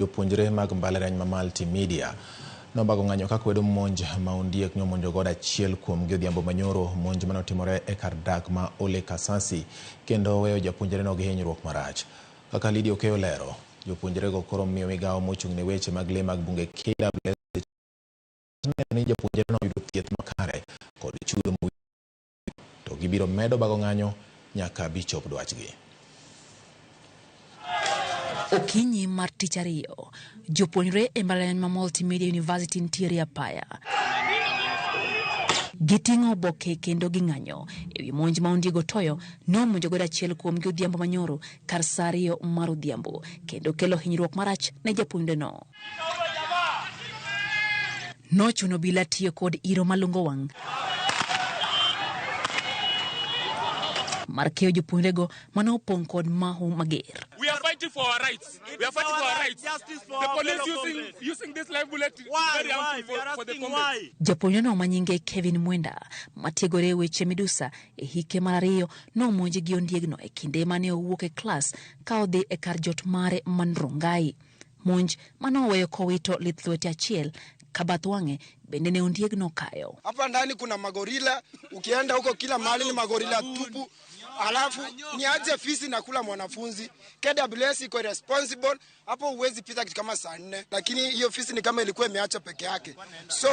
Jopuonjre mag mbalariany ma Multimedia nobago ng'anyo ka kwedo monj ma ondiek nyomonjo godo achiel kuomgi odhiambo manyoro. Monj manotimore e kar dak ma Ole Kasasi kendo weyo japuonjreno gi hinyruok marach. Kaka Lydia Okeyo lero, jopuonjrego koro miyo migawo mochung' ne weche mag lee mag bunge KWS neno ni japuonjreno oyudo thieth makare kod chudo mowinjore to gibiro medo bago ng'anyo nyaka bichop dwachgi. Okinyi mar tich ariyo, jopuonjre e mbalariany ma Multimedia University nitiere e apaya. Giting'o oboke kendo ging'anyo e wi monj ma ondieg otoyo nomonjo godo achiel kuomgi odhiambo manyoro kar saa ariyo mar odhiambo kendo kelo hinyruok marach ne japuonjreno. Nochuno obila tiyo kod iro malungo wang' mar keyo jopuonjrego mane opong' kod mahu mager. We are fighting for our rights. We are fighting for our rights. The police using this live bullet is very harmful for the comrades. Japuonjreno ma nyinge Kevin Mwenda matiegore e weche midusa e hike mar ariyo nomonji gi ondiegno e kinde mane owuok e klas ka odhi e kar jot mare man Rongai. Monj mane oweyo kowito lith lwete achiel ka bath wang'e bende ne ondiegno kayo. Hapa ndani kuna magorila, ukienda huko kila mahali ni magorila tupu. Alafu ni aje fisi na kula mwanafunzi. KWS iko responsible hapo, huwezi pita kitu kama saa 4, lakini hiyo fisi ni kama ilikuwa imeacha peke yake. So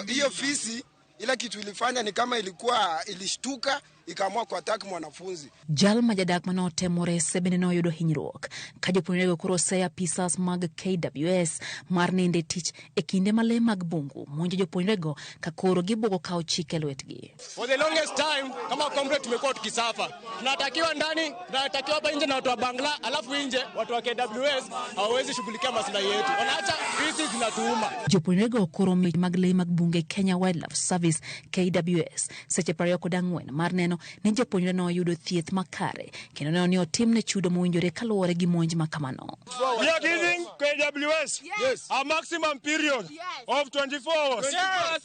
hiyo fisi ile kitu ilifanya ni kama ilikuwa ilishtuka ikaamua kuattack mwanafunzi. Jal ma jadak mane otemo rese bende noyudo hinyruok ka jopuonjrego koro oseyo apisas mag KWS mar ninde tich e kinde ma lee mag bungu monjo jopuonjrego ka koro gibuogo kawo chik e lwetgi. For the longest time kama comrade tumekuwa tukisafa. Tunatakiwa ndani, tunatakiwa hapa nje na watu wa Bangla, alafu nje watu wa KWS hawawezi shughulikia maslahi yetu. Wanaacha fisi zinatuuma. Jopuonjrego koro mich mag lee mag bunge Kenya Wildlife Service KWS seche 24 mar neno ni japuonjre no oyudo thieth makare kendo neno ni otimne chudo mowinjore kaluwore gi monj ma kamano. We are giving KWS a maximum period of 24 hours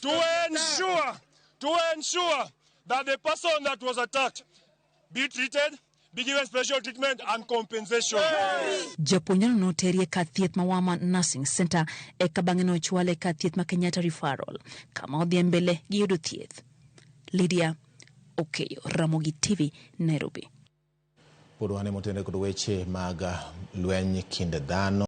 to ensure that the person that was attacked be treated, be given special treatment and compensation. Japuonjreno noteri e kar thieth ma Wama Nursing Center eka bang'e nochwale e kar thieth ma Kenyatta Referral kama odhi mbele gi yudo thieth. Lydia Okeyo, Ramogi TV, Nairobi. Pod wane motenore kod weche mag lweny kind dhano.